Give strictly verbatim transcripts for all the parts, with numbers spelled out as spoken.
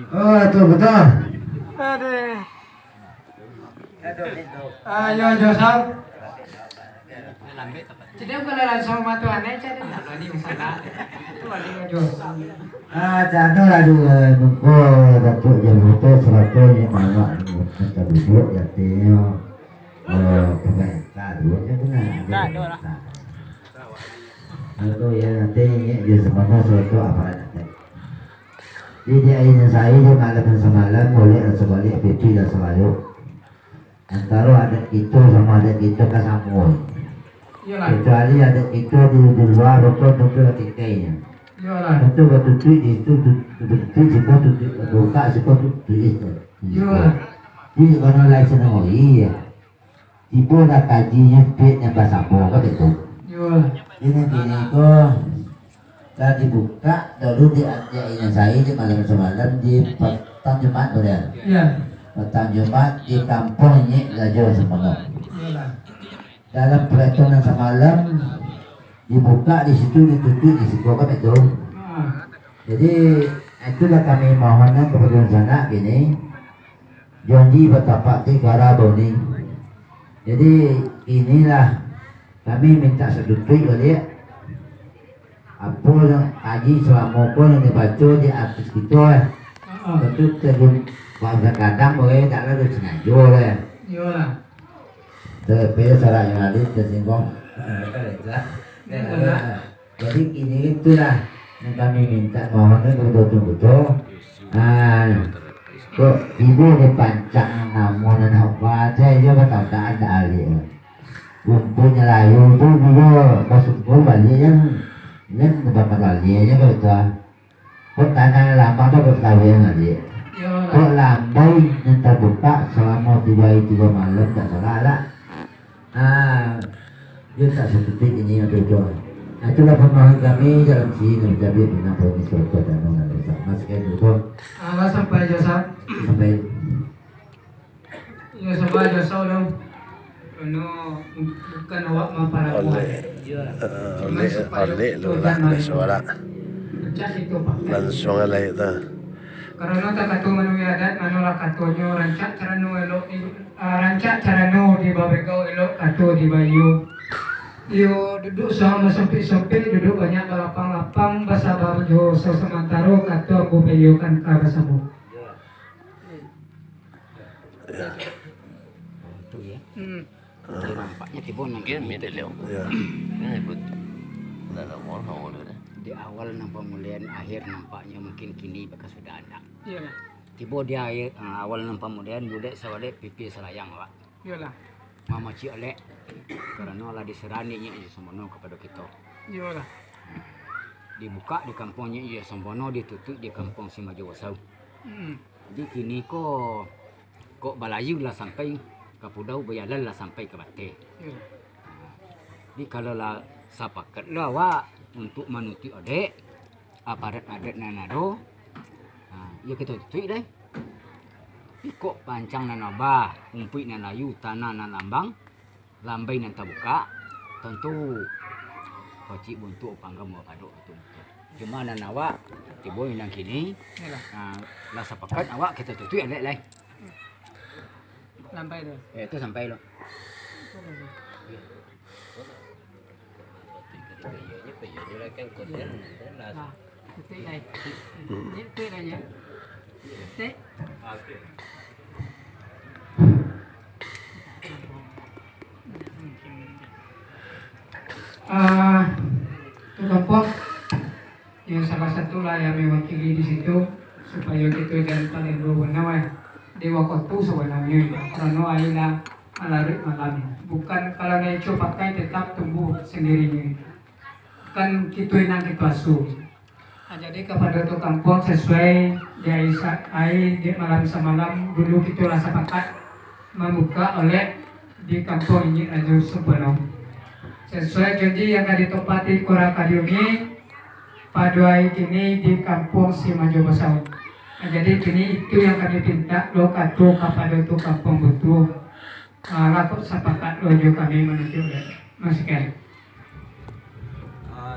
Oh, tu betul. Aduh. Ah, yo, Josal. Cedek kalau langsung matu aneh, cedek nak bani masalah. Tu ada Josal. Ah, cano lah dulu, muko Datuk Jaluto serato ni mamak ni. Macam duduk, jatinyo. Oh, pemerintah dulu, dia kena. Tak ada lah. Lalu, ya, nanti ni dia sebenarnya serato apa nak. Di, di aia nan sayo, di malam nan samalam, boleh lah sabalik, pipi lah sabayok. Antaro adat kito samo adat kito kan samo. Iyolah. Kecuali adat kito di, di lua, rukun, tentu lah kikainya. Iyolah. Tentu batutuik di situ, tu-, batutuik siko, tutuik, buka siko, tutuik siko. Iyolah. Di kono lai sanang, oh iya. Tibo lah kajinyo, piaknyo basamo, kan betul? Iyolah. Ini kini ko, lah dibukak, lalu di, di aia nan sayo di malam samalam di patang Jumat tu, kan? Iya. Patang Jumat di kampuang Nyek Rajo Sampono. Iyolah. Dalam perhitungan samalam, dibukak di situ, ditutuik di siko, kan betul? Ah. Jadi, itulah kami mohonkan kepada dunsanak kini, janji batapak ti kara bauni. Jadi, inilah kami mintak satutuik baliak. Apo nan kaji salamo ko nan dibaco di artis kito, eh. Heeh. Tentu terun, kadang boleh tak lah disengajo lah. Iyolah. Tapi sarak yang ada tersinggung. Iyolah. Jadi kini itulah yang kami minta mohon ni kepada Tuan Guru. Ah, kok ibu dipancang namo nan awak baca, iyo batandaan dak alih. Rumpun Melayu tu juga basumpur balik yang, yang bakar balik aja kalau tu, ah. Kok tanah lambang tu berkawin aja. Iyolah. Kok lambai yang terbuka selama tiga hari tiga malam tak salah lah. Ah, dia tak seperti ini yang tujuan. Ah, itulah pemahaman kami dalam sini, tapi benar pun ini suatu dan bersama sekali tu. Alah sampai je, Sab. Sampai. Yo, sambah jo salam. Karano bukan awak mamparabuah. Oleh, eh, Cuma oleh, supayo oleh kito lu lah, jan dah malu. Suara. Rancak kito pakai. Langsung alai tu. Karano takato manuruik adat, manolah katonyo, rancak carano elok di, ah, rancak carano di babegau, elok kato di baiyo. Iyo duduak samo sampik-sampik, duduak banyak balapang-lapang, basaba jo sasamantaro kato ambo baiyokan ka basamo. Ya. Tu ya. Hmm. Dia nampaknya tibo nan Mungkin kini. Mide leo. Ya. Ini betul. Dah lama lah awal dah. Di awal nan pamulihan, akhir nampaknya mungkin kini bakasudahan dah. Iyalah. Tibo di akhir, ah, awal nan pamulihan, bulek sawalek, pipi salayang, Pak. Iyalah. Mamacik alek, karano lah diserani nyo jo samano kapado kito. Iyolah. Dibukak di kampuang nyo jo samano, ditutuik di kampuang si Majo Basau. Hmm. Jadi kini ko, kok balayu lah sampai ka pudau, bajalan lah sampai ka bateh. Iyo. Jadi kalau lah sapakat lah awak untuak manutuik odek, aparat adat nan ado, ha, iyo kito tutuik deh. Tapi kok pancang nan abah, umpuik nan layu, tanah nan lambang, lambai nan tabukak, tantu pacik buntuak panggang bapadok itu. Cuma nan awak tibo nan kini, Iyalah. Ha, lah sapakat awak kito tutuik alek lai. Lambai tu. Eh, tu sampai lo. Nah, titik lai. Titik lai, ya. Titik. Ah, tu kampuang. Iyo salah satu lah yang mewakili di situ, supayo kito jan talindu bana, eh. Di wakatu sabananyo, karano aia lah malaruik malam. Bukan kalau naico pakai tetap tumbuh sandirinyo. Kan kito inang kito asuh. Ah, jadi kapado tu kampuang sasuai di aia sa-, aia di malam samalam dulu kito lah sapakat mambuka oleh di kampuang Inyiak Rajo Sampono. Sasuai janji yang ka ditopati kura ka diungi, pado ari kini di kampuang si Majo Basau. Nah, jadi kini itu yang kami pintak lo kato kapado tu kampuang butuh. Ah, lah kok sapakat lo jo kami manuju dek. Masikan. Ah,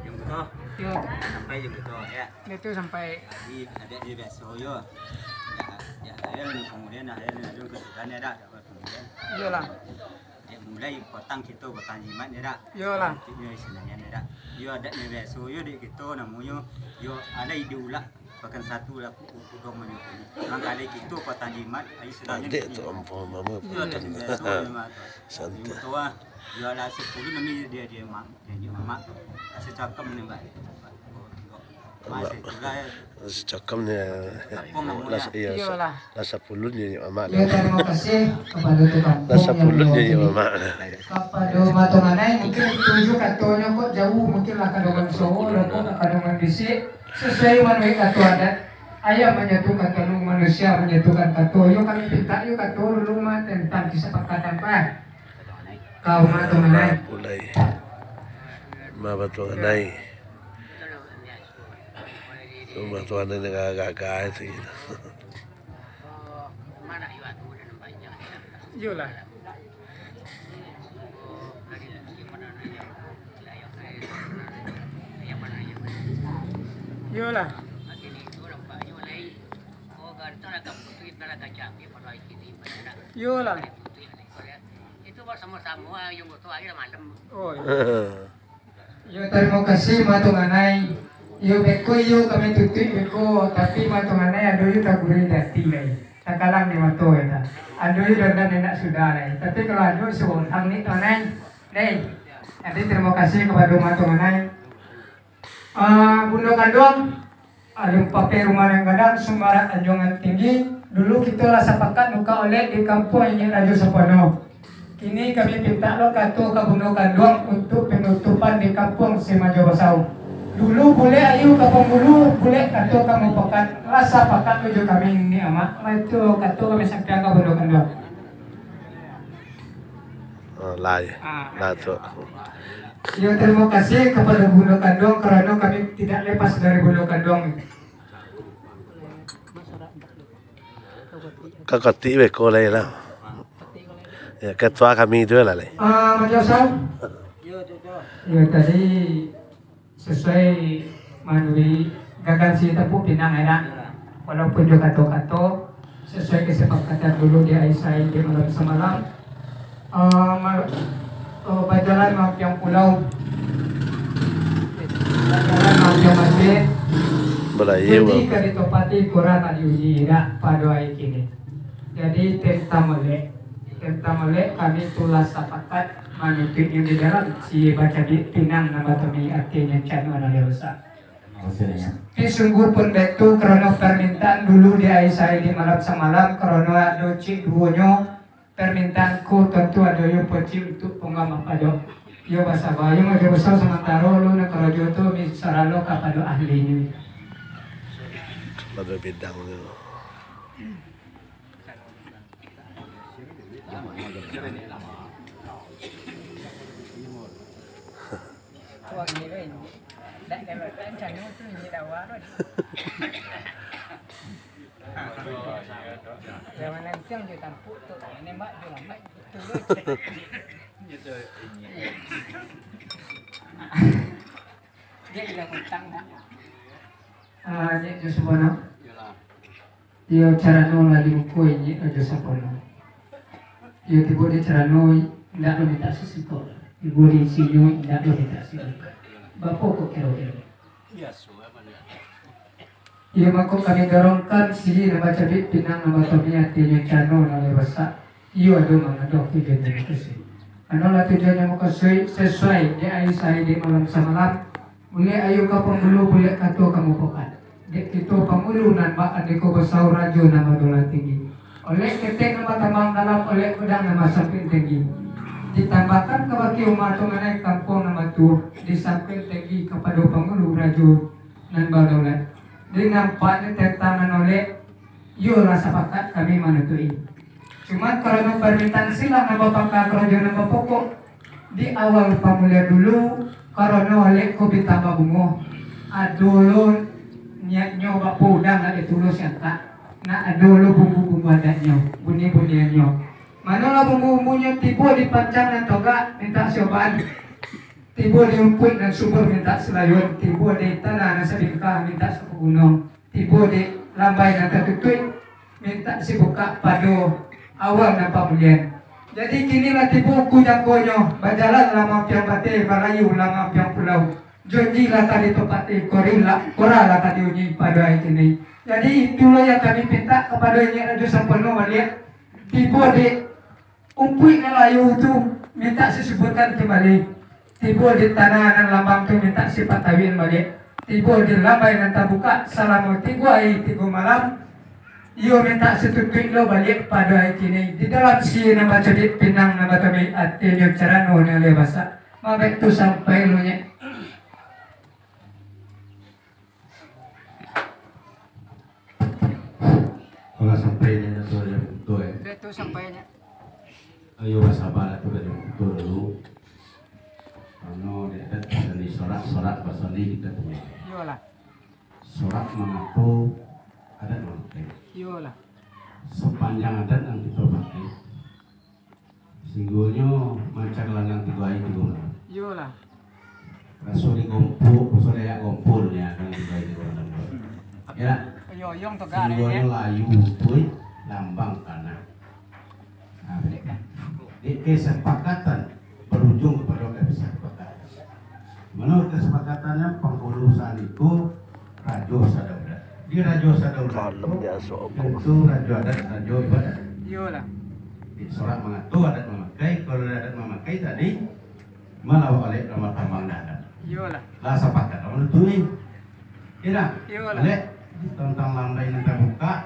yang butuh. Yo. Sampai jo kito, yo. Itu sampai. Jadi, adaik nyo biaso, yo. Yo, yo, kemudian, akhirnyo, ado kesudahan, yo, dak? Kemudian. Iyolah. Dek mulai potang kito, potang jimat, yo dak? Iyolah. Kito istilahnya, yo dak? Yo, adaik nyo biaso, yo, dek kito namonyo, yo, alai diulak, pakan satu lah, ku-, ku-, kudo manyo. Mangkali kito potang jimat, ai istilahnya. Dek tu, ampun, mama. Yo, adaik nyo biaso, yo, mak. Santai. Yo, lah, sapuluh nami dia, dia, mak. Janji mamak tu. Rasa cakam ni, Mbak. Masih juga, ya. Rasa cakam ni. Kampung namanya. Rasa, iya, iyolah. Rasa pulun je, Mamak. Ya, terima kasih kepada tukang. Rasa pulun je, Mamak. Kepada Matonganai, mungkin tujuh katonyo kok jauh, mungkin lah kadongan suaro, lah kok kadongan bisik. Sesuai manuruik kato adat, ayam menyatu kato lu, manusia menyatukan kato. Yo, kami pinta yo kato dulu mah tentang kesepakatan, Pak. Kau mah tu, Manai. Mapulai. Ma batuanai. Tu batuanai nan gagah-gagah tu. Iyolah. Iyolah. Iyolah. Itu basamo-samo, ah, yang tu akhir malam. Oh, iya. Yo, tarimo kasih, Matonganai. Yo, beko, yo, kami tutuik beko, tapi Matonganai ado yo tagurui di ati lai. Takalang di mato, yo, ta. Ado yo dandan enak sudah lai. Tapi kalau ado suruh hang ni, Tonganai. Deh. Jadi, tarimo kasih kapado Matonganai. Ah, Bundo Kanduang, alun pakai rumah nan gadang, sumbarak anjuangan tinggi. Dulu kito lah sapakat muka oleh di kampuang Inyiak Rajo Sampono. Kini kami pintak lo kato ka Bundo Kanduang untuk penutupan di kampuang Simajo Basau. Dulu bulek ayu ka pambulu, bulek kato ka mupakat, lah sapakat lo jo kami ni amak. Maitu kato kami sampiang ka Bundo Kanduang. Ah, lai. Ah. Lah tu. Yo, tarimo kasih kapado Bundo Kanduang karano kami tidak lepas dari Bundo Kanduang. Ka kotik beko lai lah. Yo, ketua kami tu lah lai. Ah, Majo Sam. Yo, tadi Sasuai manuruik gagan si tampuk pinang, yo ndak? Walaupun jo kato-kato, sasuai kesepakatan dulu di Aisyah di malam samalam. Eh, mar-, eh, bajalan mampiang pulau. Bajalan mampiang masjid. Balaia, Bang. Janji ka ditopati, kurang ka diuji, dak pado ari kini. Jadi, tentang molek. Tentang molek, kami tu lah sapakat manutuiknyo di dalam si bacabik pinang nan batami atinyo cano nan rusak. Maksudnyo? Tapi sungguah pun baitu, karano parmintaan dulu di Aisyah di malam samalam, karano ado cik duonyo, parmintaan ko tantu ado yo pocik untuak panggamah pado. Yo basaba, yo majo basau samantaro lo nak karajo tu, mi sarahan lo kapado ahlinyo. Kapado bidang tu. Zaman nantiang jo tampuk tu, nembak jo lambat, betul tu. Dia bilang utang dah. Ah, Jek Josubono. Iyo, carano lah di muko inyo Rajo Sampono. Iyo, tibo di carano indak lo mintak sasiko. Tibo di isinyo indak lo mintak sasiko. Bapo kok kiro-kiro? Iyo, mako kami dorongkan si nan bacabik pinang nan batami atinyo cano nan lai basak. Iyo ado mangado tujuan dari mukasuik. Manolah tujuan dari mukasuik sasuai di ari sahari di malam samalam. Bulek ayu ka pambulu, bulek kato ka mupakat. Dek kito pangulu nan baandeko basau, rajo nan badaulat tinggi. Olek ketek nan batambang dalam, olek kudang nan basampiang tinggi. Ditambahkan ka bakeh umah tu manai kampuang nan batuo, disampiang tinggi kapado pangulu rajo nan badaulat. Di nampaknyo tentang nan olek, iyolah sapakat kami manutuik. Cuman karano parmintaan silang nan bapangka karajo nan bapokok, di awal pamulian dulu, karano alek ko bi tambah bungo, ado lo niatnyo bapo udang nak ditulus angkak, nak ado lo bumbu-bumbu adatnyo, bunyi-bunyiannyo. Manolah bumbu-bumbunyo tibo di pancang nan togak, mintak sioban. Tibo di umpuik nan subur mintak silayuan, tibo di tanah nan sabingkah mintak sapagunuang, tibo di lambai nan tatutuik mintak sibukak pado awal nan pamulian. Jadi kini lah tibo ku jangkonyo, bajalan lah mampiang bateh, balayu lah mampiang pulau. Janji lah tadi tepati, kori lah, kora lah tadi unyi pado ari kini. Jadi itulah yang kami pintak kapado Inyiak Rajo Sampono baliak. Tibo di umpuik nan layu tu mintak sisuburkan kembali. Tibo di tanah nan lambang tu mintak sipatawian baliak. Tibo di lambai nan tabukak salamo tigo ari tigo malam. Iyo mintak situtuik lo baliak pado ari kini. Di dalam sie nan bacodek, pinang nan batami, atinyo carano nan lai basak. Mabek tu sampai lo nyo. Kalau sampai nyo tu Rajo Kuto, eh. Bek tu sampai nyo. Ayo basaba lah tu Rajo Kuto dulu. Karano di adat basandi sorak, sorak basandi kita punyo. Iyolah. Sorak mangato, adat mamakai. Iyolah. Sapanjang adat nan kito pakai, singguahnyo mancak langgang tigo ari tigo malam. Iyolah. Raso di gompok, raso di ayak gompol nyo kan tigo ari tigo malam. Ya. Oyo-oyong tu gak. Singguahnyo layu tu lambang tanah. Nah, dek kesepakatan, barujuang kapado kesepakatan. Menurut kesepakatannya, pangulu sandiko Rajo Sadaulat. Di Rajo Sadaulat tu, tentu rajo adat, rajo ibadat. Iyolah. Di sorak mangato adat mamakai, kalau adat mamakai tadi, malawak baliak tambang-tambang dah adat. Iyolah. Lah sapakat lah manutui. Iya dah? Iyolah. Baliak, tantang lambai nan tabukak.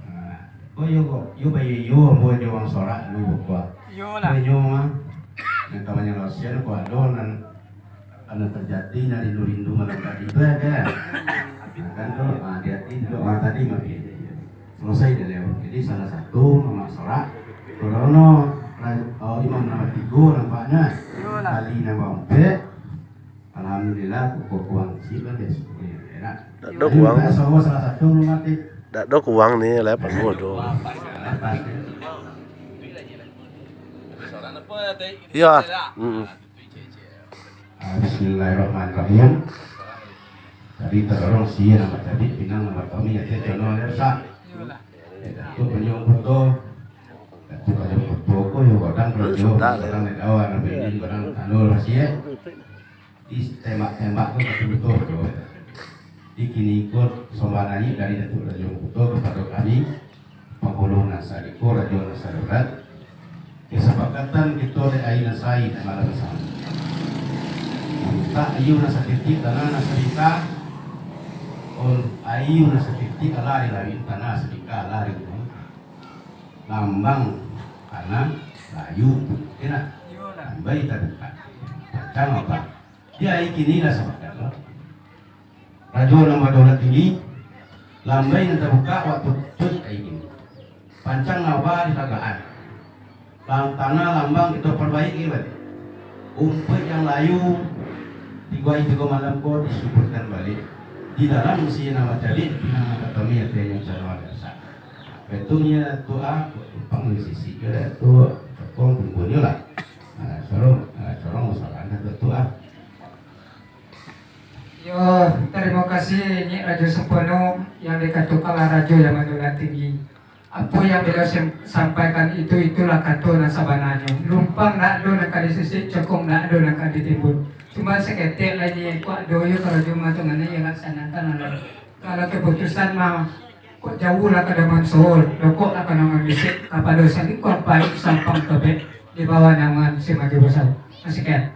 Nah, ko iyo ko, iyo bayo iyo ambo jo urang sorak dulu ko. Iyolah. Inyo mah, nan ka manyalasian ko ado nan, nan tajadi nan rindu-rindu malam tadi tu, ya kan? Nah, kan tu, ah, di ati tu, ah, tadi mah. Salasai dek baliau. Jadi salah satu mamak sorak, Kurono, ra-, oh, imam nambah tigo nampaknyo. Iyolah. Kali nambah ampek. Alhamdulillah, kukuang cik lah, biaso. Dak ado kuang. Salah satu rumah ti. Dak ado kuang ni, lah, panggo tu. Iyo. Mm. Ah, bismillahirrahmanirrahim. Tadi tadorong sia nambah tadi, pinang nambah kami, ati cono rusak. Iyolah. Eh, Datuak Rajo Kuto. Datuak Rajo Kuto ko yo godang rajo, godang dek awan, godang tando lah sia. Di tembak-tembak tu batua-batua tu. Di kini ko sumbangan dari Datuak Rajo Kuto kapado kami, pangulu nan sadiko, rajo nan sadaulat. Kesepakatan kito dek ari nan sae dek malam sae. Mintak aia nan satitik, tanah nan sabingkah. Oh, aia nan satitik alah di lauik, tanah sabingkah alah di gunung. Lambang tanah layu tu, kena. Lambai tabukak. Pacang apa? Di ari kini lah sapakat lah. Rajo nan badaulat tinggi, lambai nan tabukak wakatu tutuik ari kini. Pancang naba di tagakan. Lam-, tanah lambang kito pabaiki baliak. Umpuik nan layu, tigo ari tigo malam ko disuburkan baliak. Di dalam sia nan bacaliak, pinang nan batami, atinyo caro biaso. Baitu nyo tu ah, tumpang di sisi ko tu, tokong tunggunyo lah. Ah, corong, ah, corong masalah tu ah. Yo, tarimo kasih, Inyiak Rajo Sampono, yang dikatokanlah rajo yang badaulat tinggi. Apo yang baliau sam-, sampaikan itu, itulah kato nan sabananyo. Lumpang ndak ado nan ka disisik, cokong ndak ado nan ka ditimbun. Cuma saketek lai ni, kok ado yo karajo mah tu, mano yo laksanakan lah. Kalau kaputusan mah, kok jauah lah ka Damansol, dokok lah ka Nangambisiak, kapado Salingkuang Paik, Sampang Tobek, di bawah naungan si Maju Basau. Sakian.